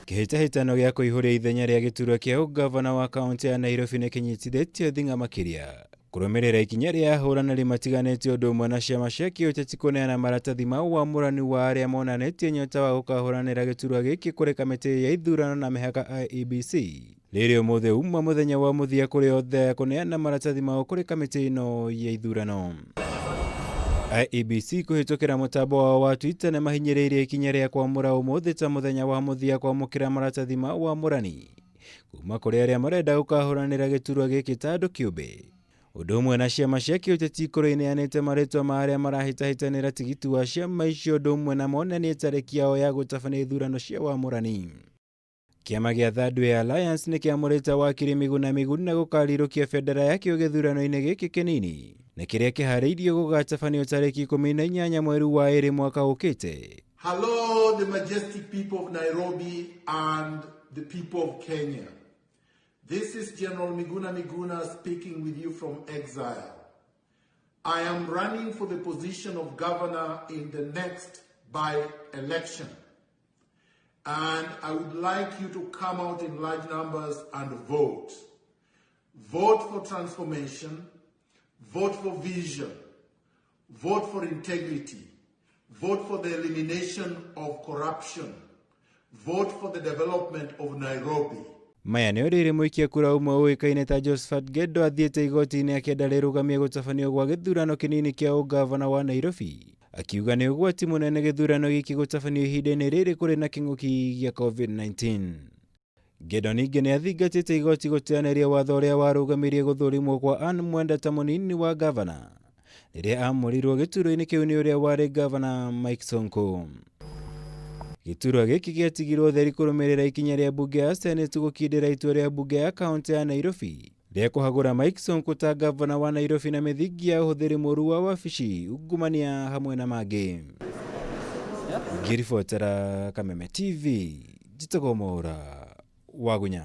Kĩhĩtahĩtano gĩa kũihũria ithenya rĩa gĩturwa kĩa ũgavana wa kaũntĩ ya Nairobi nĩ kĩnyitithĩtio thing'a makĩria kũrũmĩrĩra ikinya rĩa ahũranĩri matiganĩte ũndũ ũmwe na ciama cia kĩũteti kũneana maratathi ma ũamũrani wa arĩa monanĩtie nyota wa gũkahũranĩra gĩturwa gĩkĩ kũrĩ kamĩtĩ ya ithurano na mĩhaka IEBC. Rĩrĩ ũmũthĩ uma mũthenya wa mũthia kũrĩ othe kũneana maratathi mao kũrĩ kamĩtĩ ĩno ya ithurano. IEBC kũhĩtũkĩra mũtambo wao wa Twitter nĩ mahinyĩrĩirie ikinya rĩa kwamũra ũmũthĩ ta mũthenya wa mũthia kwamũkĩra maratathi ma ũamũrani kuma kũrĩ arĩa marenda gũkahũranĩra gĩturwa gĩkĩ ta andũ kĩũmbe. Ũndũ ũmwe na ciama cia kĩũteti ikorwo ineanĩte marĩtwa ma arĩa marahĩtahĩtanĩra tigiti wa ciama icio ũndũ ũmwe na monanie tarĩki yao ya gũtabania ithurano cia wamũrani. Kĩama gĩa Third Way Alliance nĩ kĩamũrĩte wakiri Miguna Miguna gũkarirũkia bendera yakĩo gĩthurano-inĩ gĩkĩ kĩnini na kĩrĩa kĩharĩirio gũgatabanio tarĩki 18 mweri wa ĩrĩ mwaka ũkĩte. Hello, the majestic people of Nairobi and the people of Kenya. This is General Miguna Miguna speaking with you from exile. I am running for the position of governor in the next by-election. And I would like you to come out in large numbers and vote. Vote for transformation, vote for vision, vote for integrity, vote for the elimination of corruption, vote for the development of Nairobi. Maya nĩ rĩrĩ mũikia kura ũmwe ũĩkaine ta Josephat Gendo athiĩte igoti-inĩ akĩenda rĩrũgamie gũtabanio gwa gĩthurano kĩnini kĩa ũgavana wa Nairobi, akiuga nĩ ũgwati mũnene gĩthurano gĩkĩ gũtabanio ihinda-inĩ rĩrĩ kũrĩ na kĩng'ũki gĩa COVID-19. Gendo ningĩ nĩ athingatĩte igoti gũteanĩria watho ũrĩa warũgamirie gũthũrimwo kwa Anne Mwenda ta mũnini wa gavana rĩrĩa amũrirwo gĩturwa-inĩ kĩu nĩ ũrĩa warĩ gavana Mike Sonko. Gĩturwa gĩkĩ gĩatigirwo theri kũrũmĩrĩra ikinya rĩa mbunge ya Senate gũkindĩra itua rĩa mbunge ya kaũntĩ ya Nairobi rĩa kũhagũra Mike Sonko ta gavana wa Nairobi na mĩthingi ya ũhũthĩri mũru wa wabici, ungumania hamwe na mangĩ. Ngĩribotera Kameme TV, njĩtagwo Mwaũra Wagunya.